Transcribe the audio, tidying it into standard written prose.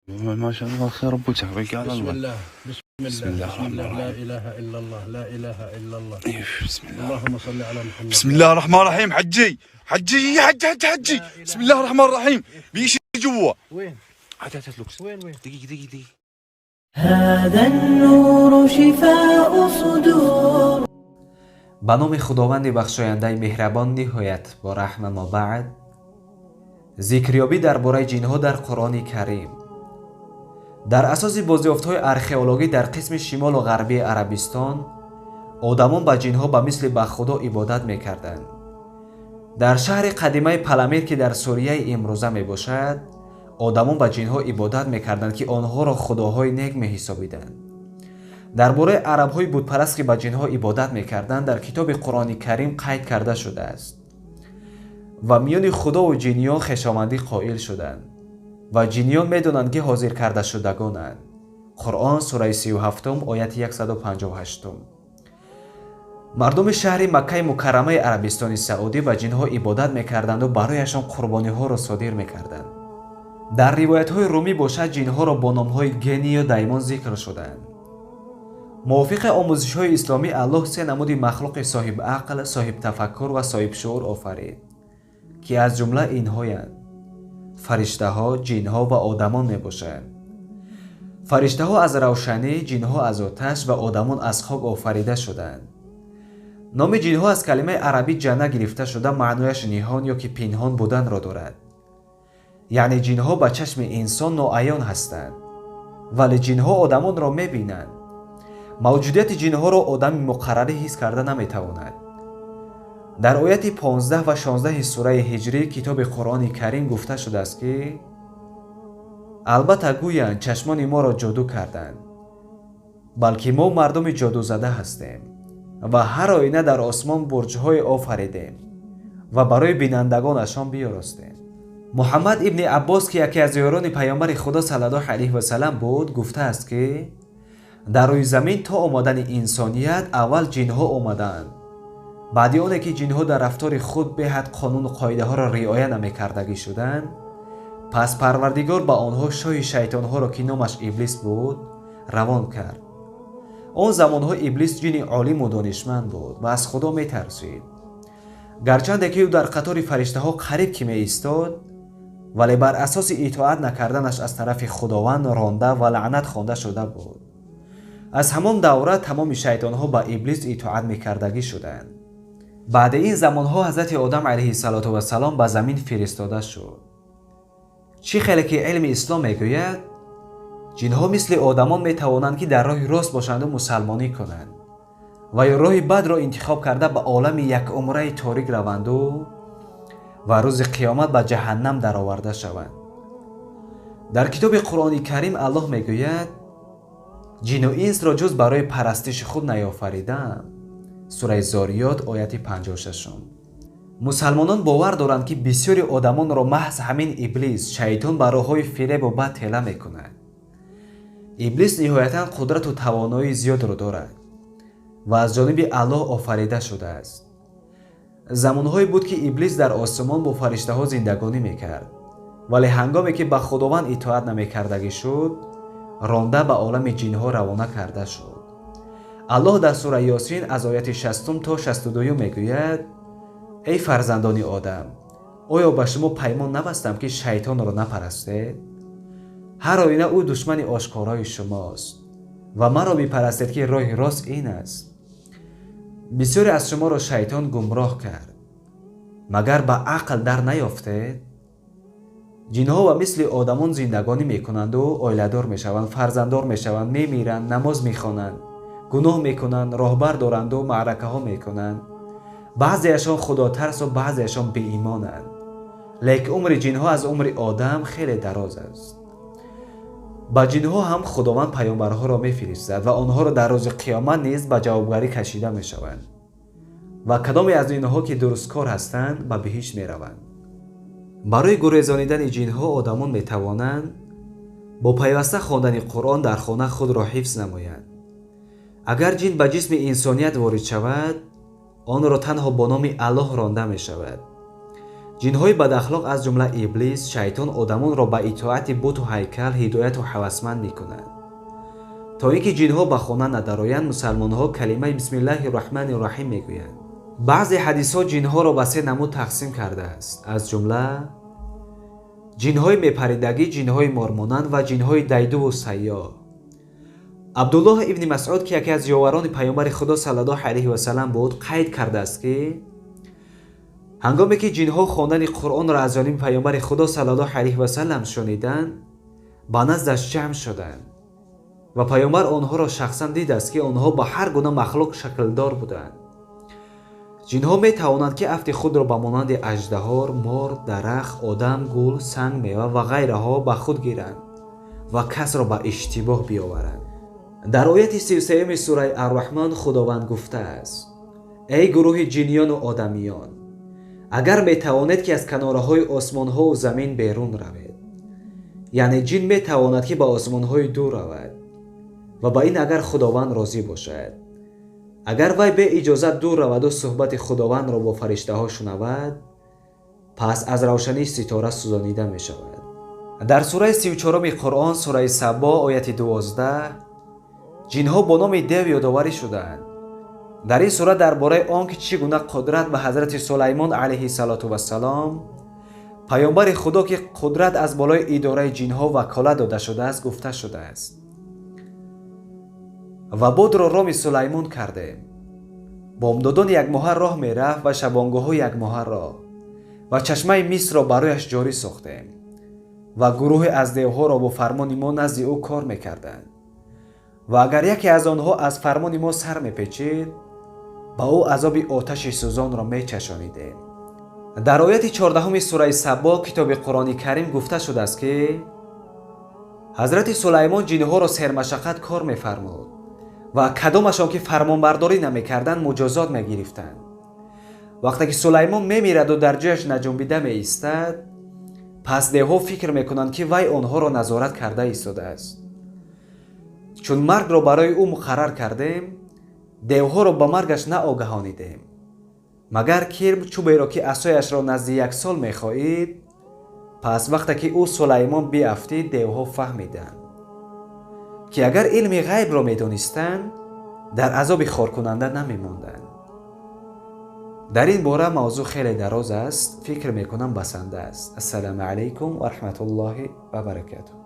ما شاء الله خير ربك بك على بسم الله. الله، بسم الله. بسم الله بسم الرحمن الله، لا الرحيم. اله الا الله، لا اله الا الله. إيه، بسم الله. اللهم صل على محمد. بسم الله الرحمن الرحيم. حجي حجي، حجي حجي حجي، بسم الله الرحمن الرحيم، في شيء جوا. وين؟ هات هات هات لوكس. وين وين؟ دقيقة دقيقة دقيقة. هذا النور شفاء صدور. Ба номи Худованди бахшояндаи меҳрабон, ниҳоят бо раҳм. Аммо баъд, зикрёбӣ дар бораи ҷинҳо дар Қуръони Карим. Дар асоси бозёфтҳои археологӣ дар қисми шимолу ғарбии Арабистон, одамон ба ҷинҳо ба мисли ба Худо ибодат мекарданд. Дар шаҳри қадимаи Паламир, ки дар Сурияи имрӯза мебошад, одамон ба ҷинҳо ибодат мекарданд, ки онҳоро худоҳои нек меҳисобиданд. Дар бораи арабҳои бутпараст, ки ба ҷинҳо ибодат мекарданд, дар китоби Қуръони Карим қайд карда шудааст: «Ва миёни Худову ҷиниён хешомандӣ қоил шуданд ва ҷиниён медонанд, ки ҳозир кардашудагонанд». Қуръон, сураи 37, ояти 158. Мардуми шаҳри Маккаи Мукаррамаи Арабистони Саудӣ ба ҷинҳо ибодат мекарданду барояшон қурбониҳоро содир мекарданд. Дар ривоятҳои румӣ бошад, ҷинҳоро бо номҳои гению даймон зикр шудаанд. Мувофиқи омӯзишҳои исломӣ, Аллоҳ се намуди махлуқи соҳибақл, соҳибтафаккур ва соҳибшуур офарид, ки аз ҷумла инҳоянд: фариштаҳо, ҷинҳо ва одамон мебошанд. Фариштаҳо аз равшанӣ, ҷинҳо аз оташ ва одамон аз хок офарида шуданд. Номи ҷинҳо аз калимаи арабӣ ҷанна гирифта шуда, маънояш ниҳон ё ки пинҳон буданро дорад, яъне ҷинҳо ба чашми инсон ноаён ҳастанд, вале ҷинҳо одамонро мебинанд. Мавҷудияти ҷинҳоро одами муқаррарӣ ҳис карда наметавонад. Дар ояти 15 ва 16 сураи Ҳиҷрӣ китоби Қуръони Карим гуфта шудааст, ки албатта гӯянд: «Чашмони моро ҷоду карданд, балки мо мардуми ҷодузада ҳастем. Ва ҳар оина дар осмон бурҷҳое офаридем ва барои бинандагонашон биёростем». Муҳаммад ибни Аббос, ки яке аз ёрони паёмбари Худо саллаллоҳу алайҳи васалам буд, гуфтааст, ки дар рӯи замин то омадани инсоният аввал ҷинҳо омадаанд. Баъди оне ки ҷинҳо дар рафтори худ беҳад қонуну қоидаҳоро риоя намекардагӣ шуданд, пас Парвардигор ба онҳо шоҳи шайтонҳоро, ки номаш Иблис буд, равон кард. Он замонҳо Иблис ҷини олиму донишманд буд ва аз Худо метарсид. Гарчанде ки ӯ дар қатори фариштаҳо қариб ки меистод, вале бар асоси итоат накарданаш аз тарафи Худованд ронда ва лаънат хонда шуда буд. Аз ҳамон давра тамоми шайтонҳо ба Иблис итоат мекардагӣ шуданд. Баъди ин замонҳо ҳазрати Одам алайҳиссалоту вассалом ба замин фиристода шуд. Чӣ хеле ки илми ислом мегӯяд, ҷинҳо мисли одамон метавонанд, ки дар роҳи рост бошанду мусалмонӣ кунанд ва ё роҳи бадро интихоб карда, ба олами якумраи торик раванду ва рӯзи қиёмат ба ҷаҳаннам дароварда шаванд. Дар китоби Қуръони Карим Аллоҳ мегӯяд: «Ҷину инсро ҷуз барои парастиши худ наёфаридам». Сураи Зориёт, ояти 56. Мусалмонон бовар доранд, ки бисёри одамонро маҳз ҳамин Иблис, шайтон, ба роҳҳои фиребу бад тела мекунад. Иблис ниҳоятан қудрату тавоноии зиёдро дорад ва аз ҷониби Аллоҳ офарида шудааст. Замонҳое буд, ки Иблис дар осмон бо фариштаҳо зиндагонӣ мекард, вале ҳангоме ки ба Худованд итоат намекардагӣ шуд, ронда ба олами ҷинҳо равона карда шуд. Аллоҳ дар сураи Ёсин аз ояти 60 то 62 мегӯяд: «Эй фарзандони Одам, оё ба шумо паймон набастам, ки шайтонро напарастед? Ҳар оина ӯ душмани ошкорои шумост. Ва маро бипарастед, ки роҳи рост ин аст. Бисёре аз шуморо шайтон гумроҳ кард. Магар ба ақл дар наёфтед?» Ҷинҳо ба мисли одамон зиндагонӣ мекунанду оиладор мешаванд, фарзанддор мешаванд, мемиранд, намоз мехонанд, гуноҳ мекунанд, роҳбар доранду маъракаҳо мекунанд. Баъзеашон худотарсу баъзеашон беимонанд, лекин умри ҷинҳо аз умри одам хеле дароз аст. Ба ҷинҳо ҳам Худованд паёмбарҳоро мефиристад ва онҳоро дар рӯзи қиёмат низ ба ҷавобгарӣ кашида мешаванд ва кадоме аз инҳо ки дурусткор ҳастанд, ба биҳишт мераванд. Барои гурезонидани ҷинҳо одамон метавонанд бо пайваста хондани Қуръон дар хона худро ҳифз намоянд. Агар ҷин ба ҷисми инсоният ворид шавад, онро танҳо бо номи Аллоҳ ронда мешавад. Ҷинҳои бадахлоқ, аз ҷумла Иблис, Шайтон, одамонро ба итоати буту ҳайкал ҳидояту ҳавасманд мекунанд. То ин ки ҷинҳо ба хона надароянд, мусалмонҳо калимаи бисмиллаҳи раҳмани раҳим мегӯянд. Баъзе ҳадисҳо ҷинҳоро ба се намуд тақсим кардааст, аз ҷумла ҷинҳои мепаридагӣ, ҷинҳои мормонанд ва ҷинҳои дайдуву сайёҳ. Абдуллоҳ ибни Масъуд, ки яке аз ёварони паёмбари Худо саллаллоҳу алайҳи васалам буд, қайд кардааст, ки ҳангоме ки ҷинҳо хондани Қуръонро аз ҷониби паёмбари Худо саллаллоҳу алайҳи васалам шуниданд, ба наздаш ҷамъ шуданд ва паёмбар онҳоро шахсан дидааст, ки онҳо ба ҳар гуна махлуқ шаклдор буданд. Ҷинҳо метавонанд, ки афти худро ба монанди аждаҳор, мор, дарахт, одам, гул, санг, мева ва ғайраҳо ба худ гиранд ва касро ба иштибоҳ биёваранд. Дар ояти 33-юми сураи Арраҳмон Худованд гуфтааст: эй гурӯҳи ҷиниёну одамиён, агар метавонед, ки аз канораҳои осмонҳову замин берун равед. Яъне ҷин метавонад, ки ба осмонҳои дур равад ва ба ин агар Худованд розӣ бошад. Агар вай бе иҷозат дур раваду суҳбати Худовандро бо фариштаҳо шунавад, пас аз равшании ситора сӯзонида мешавад. Дар сураи 34-уми Қуръон, сураи Сабо, ояти 12, ҷинҳо бо номи дев ёдоварӣ шудаанд. Дар ин сура дар бораи он ки чӣ гуна қудрат ба ҳазрати Сулаймон алайҳиссалоту вассалом, паёмбари Худо, ки қудрат аз болои идораи ҷинҳо ваколат дода шудааст, гуфта шудааст. Ва бодро роми Сулаймон кардем. Бомдодон якмоҳа роҳ мерафт ва шабонгоҳҳо якмоҳа роҳ, ва чашмаи Мисрро барояш ҷорӣ сохтем ва гурӯҳе аз девҳоро бо фармони мо назди ӯ кор мекарданд. Ва агар яке аз онҳо аз фармони мо сар мепечид, ба ӯ азоби оташи сӯзонро мечашонидем. Дар ояти 14-уми сураи Сабо китоби Қуръони Карим гуфта шудааст, ки ҳазрати Сулаймон ҷинҳоро сермашаққат кор мефармуд ва кадомашон ки фармонбардорӣ намекарданд, муҷозот мегирифтанд. Вақте ки Сулаймон мемираду дар ҷояш наҷунбида меистад, пас девҳо фикр мекунанд, ки вай онҳоро назорат карда истодааст. Чун маргро барои ӯ муқаррар кардем, девҳоро ба маргаш наогаҳонидем, магар кирм чӯберо, ки асояшро назди як сол мехоҳид. Пас вақте ки ӯ Сулаймон биафтид, девҳо фаҳмиданд, ки агар илми ғайбро медонистанд, дар азоби хоркунанда намемонданд. Дар ин бора мавзӯъ хеле дароз аст, фикр мекунам, басанда аст. Ассалому алайкум ва раҳматуллоҳи ва баракатуҳ.